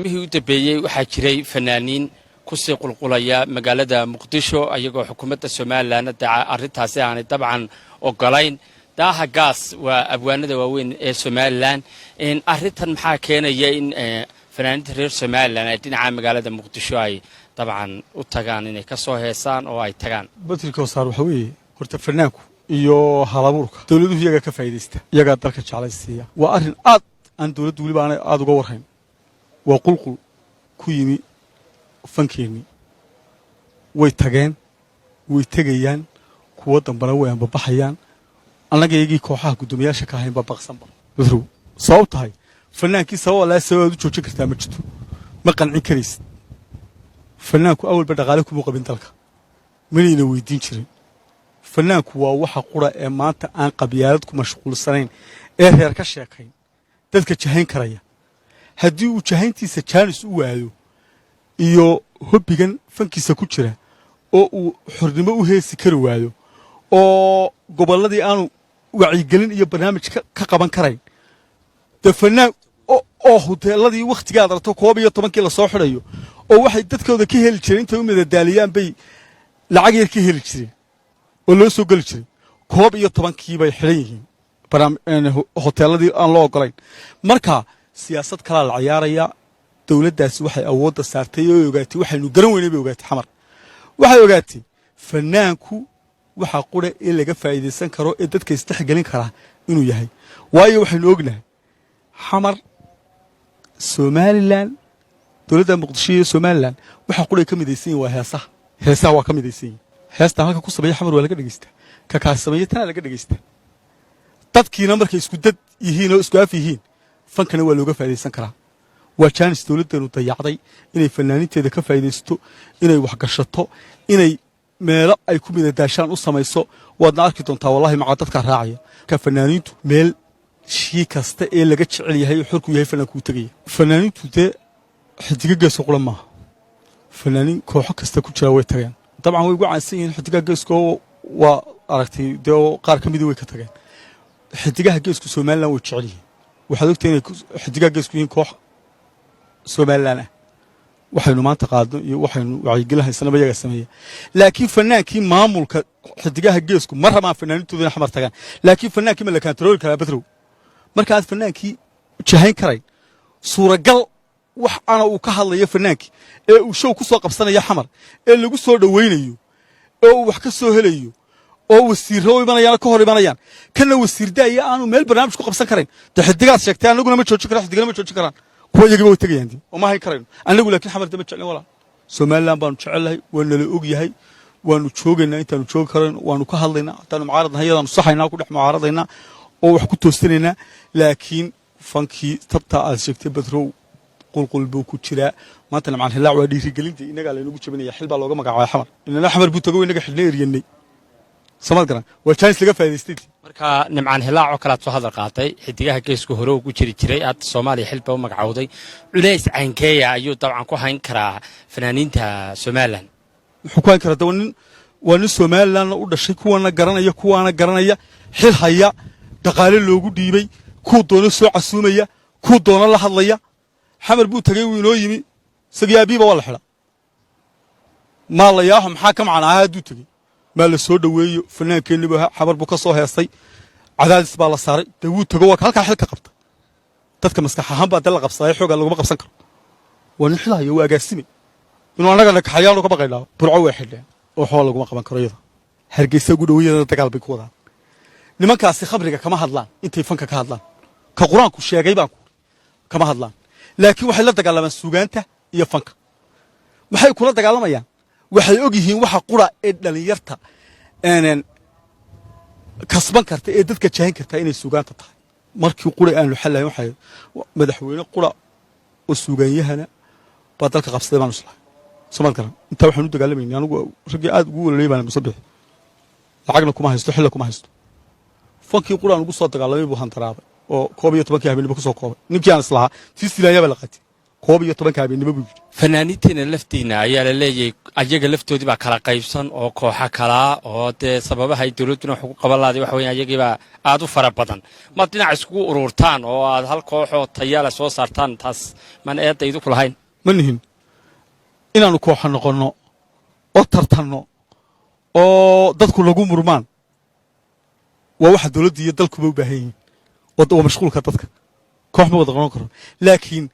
Mihii u dambeeyey waxaa jiray fanaaniin kusii qulqulaya magaalada Muqdisho, ayagoo xukuumadda Somalilan arrintaasi aanay dabcan ogolayn. Daaha Gaas waa abwaanada waaweyn ee Somalilan. Arrintan maxaa keenaya in fanaaniinta reer Somalilan ay dhinaca magaalada Muqdisho ay dabcan u tagaan inay ka soo heesaan oo ay tagaan? Badri Kowsaar, waxaa weeye horta fanaanku iyo halabuurka dowladuhu iyagaa ka faa'idaysta, iyagaa dalka jeclaysiiya. Waa arrin aad aan dowladdu weliba aanay aada uga warhayn. Waa qulqul ku yimi fankeennii. Way tageen, way tegayaan, kuwo dambana way anbabaxayaan. Annaga iyagii kooxaha guddoomiyaasha ka ahayn baa baqsanba, Badrow. Sabab tahay fanaankii sabab allaa sabab aad u joojin kartaa ma jirto, ma qancin karaysid. Fanaanku awalba dhaqaale kuma qabin dalka, manayna weydiin jirin. Fanaanku waa waxa qura ee maanta aan qabyaalad ku mashquulsanayn ee reer ka sheekayn, dadka jahayn karaya. Haddii uu jahayntiisa jaanis u waayo iyo hobbigan fankiisa ku jira oo uu xornimo u heesi kari waayo oo gobolladii aanu wacyigelin iyo barnaamij ka qaban karayn, dee fanaan oo huteeladii wakhtigaad aragto 11-kii lasoo xidhayo oo waxay dadkooda ka heli jireen intay u madadaaliyaan bay lacag yar ka heli jireen oo loo soo geli jiray, 11-kii bay xidhan yihiin hoteeladii aan loo ogolayn. Marka siyaasad kalaa la ciyaarayaa. Dowladdaasi waxay awoodda saartay oo ogaatay waxaynu garan weynay bay ogaatay. Xamar waxay ogaatay fanaanku waxa qura ee laga faa'iidaysan karo ee dadka isdhexgelin karaa inuu yahay. Waayo, waxaynu ognahay Xamar, Somalilan, dowladda Muqdisho iyo Somalilan waxa qura ka midaysan yihin waa heesaha. Heesaha waa ka midaysan yihin. Heestan halka ku sameeya Xamar waa laga dhegeystaa, ka kaas sameeya tanaa laga dhegeystaa. Dadkiina markay isku dad yihiin oo isku af yihiin, fankana waa looga faa'iidaysan karaa. Waa jaanis dowladdeenu dayacday inay fanaaniinteeda ka faa'iidaysato, inay waxgashato, inay meelo ay ku midadaashaan u samayso. Waadna arki doontaa, wallahi, macaa dadkaa raacaya ka fanaaniintu meel shii kasta ee laga jecel yahay oo xorku yahay fanaanku u tegaya. Fanaaniintu dee Xidiga Geeska qura maaha, fanaaniin kooxo kasta ku jira way tageen. Dabcan way ugu caansan yihiin Xidigaha Geeska oo waa aragtay dee, oo qaar ka midii way ka tageen. Xidigaha Geesku Somalilan way jecel yihiin. Waxaad ogtahay inay Xidigaha Geesku yihiin koox Somalilan ah. Waxaynu maanta qaadno iyo waxaynu wacyigelin haysanaba iyagaa sameeya. Laakiin fanaankii maamulka Xidigaha Geesku ma rabaan fanaaniintooda inay Xamar tagaan. Laakiin fanaankii ma la kantarooli karaa, Badrow? Marka aad fanaankii jahayn karayn, suuragal wax ana uu ka hadlayo fanaankii ee uu show ku soo qabsanayo Xamar ee lagu soo dhowaynayo oo uu wax ka soo helayo oo wasiirro u imanayaan, ka hor imanayaan, kana wasiir daaya aanu meel barnaamij ku qabsan karayn, dee xidigaad sheegtay annaguna ma joojin karaan, xidigana ma joojin karaan, kuwa iyagiba way tegayaan dee oo ma hayn karayno annagu. Laakiin Xamar dama jeclin, walaal. Somaliland baanu jecelnahay, waa nala og yahay. Waanu joogaynaa intaanu joogi karayno, waanu ka hadlaynaa. Haddaanu mucaarad nahay, iyadaanu saxaynaa, ku dhex mucaaradaynaa oo wax ku toosinaynaa. Laakiin fankii tabtaa aad sheegtay, Badrow, qulqul buu ku jiraa maanta. Nimcaan Hilaac waa dhiirigelintii innagaa laynagu jabinaya. Xil baa looga magacaabay Xamar, inana Xamar buu tago, inaga xidhna eryanay. Samaad garan? Waa jaanis laga faa'idaystay. Marka Nimcaan Hilaac oo kale aad soo hadal qaatay, Xidigaha Geesku hore ugu jiri jiray, aad Soomaaliya xilba u magacowday, culays caynkeeya ayuu dabcan ku hayn karaa fanaaniinta Somalilan? Wuxuu ku hayn karaa de waa nin Somalilandna u dhashay, kuwana garanaya, kuwaana garanaya, xil haya, dhaqaale loogu dhiibay, kuu doono soo casuumaya, kuu doono la hadlaya. Xamar buu tegey, wuu inoo yimi, isagii aabiiba waa la xidha. Maa la yaaho? Maxaa ka macnaaha hadduu tegey? Maa la soo dhoweeyo? Fanaankeenni buu ahaa, Xamar buu ka soo heestay, cadaadis baa la saaray, dee wuu tego, waa halkaa xil ka qabta. Dadka maskax ahaan baa dee la qabsaday, xoogaa laguma qabsan karo. Waa nin xil haya, waa agaasime. Inuu annaga nakaxayaanu ka baqaynaa. Burco way xidheen oo xoola laguma qaban karo iyada. Hargeysa ugu dhoweyadana dagaal bay ku wadaan nimankaasi. Khamriga kama hadlaan intay fanka ka hadlaan, ka Qur-aanku sheegay baan ku kama hadlaan, laakiin waxay la dagaalamaan suugaanta iyo fanka. Maxay kula dagaalamayaan? Waxay og yihiin waxa qura ee dhalinyarta kasban karta ee dadka jahin karta inay suugaanta tahay. Markii qura aanu xallahayn, waxay madaxweyne qura oo suugaanyahana baa dalka qabsaday baanu islahay. Somaad garan? Intaa waxaan u dagaalamayna anigu raggii aad ugu walolay baan Musabix. Lacagna kuma haysto, xilla kuma haysto. Fankii quraan ugu soo dagaalamay buu handaraabay oo 11-kii habeenimo ku soo koobay. Ninkii aan islahaa tii silaanya baa la qaatay, 11-ka habeenimo buu yidhi. Fanaaniinteena laftiina ayaa la leeyahay, ayaga laftoodii baa kala qaybsan oo kooxa kalaa oo dee sababaha ay dowladduna wax ugu qaban lahday waxa weya ayagiibaa aad u fara badan. Maad dhinac iskugu ururtaan oo aad hal kooxoo tayale soo saartaan? Taas maan eedda idinku lahayn? Ma nihin inaannu kooxa noqonno oo tartanno oo dadku lagu murmaan. Waa waxa dowladda iyo dalkuba u baahan yihiin oo waa mashquulka dadka. Koox ma wada qonon karo, laakiin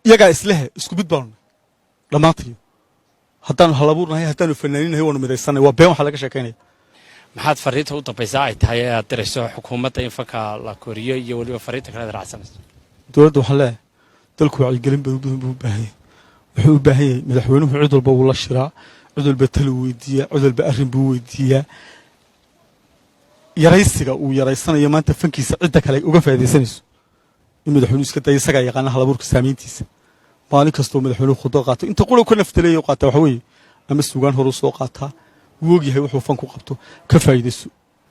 iyagaa islehe isku mid baanu nahay dhammaantayo. Haddaanu halabuurnahay, haddaanu fanaaniinnahay, waanu midaysanay. Waa been waxaa laga sheekaynaya. Maxaad fariinta u dambaysaa ay tahay ee aad dirayso xukuumadda in fanka la koriyo, iyo weliba fariinta kale aad raacsanayso? Dowladda waxaan leeyahay, dalku wacyigelin badan buu u baahan yahay. Wuxuu u baahan yahay, madaxweynuhu cid walba wuu la shiraa, cid walba tali weydiiyaa, cid walba arrin buu weydiiyaa. Yaraysiga uu yaraysanayo maanta fankiisa cidda kale uga faa'iidaysanayso in madaxweynuhu iska daya. Isagaa yaqaana halabuurka saamayntiisa. Maalin kastoo madaxweynuhu khudbad qaato, inta qura ka naftaleeya u qaata waxa weeye ama suugaan horuu soo qaataa. Wuu ogyahay wuxuu fan ku qabto, ka faa'iidayso.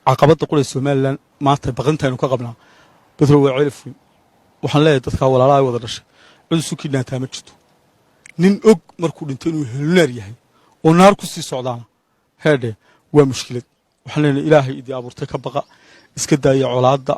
Caqabadda qura Somaliland maanta baqintaynu ka qabnaa bedro waa Ceelaf Weyn. Waxaan leeyahay, dadkaa walaalaha wada dhashay cid isu kidhaataa ma jirto. Nin og markuu dhinto inuu helunaar yahay oo naar ku sii socdaana, heedhe, waa mushkilad. Waxaan leenahay, Ilaahay idii abuurtay ka baqa, iska daaya colaadda.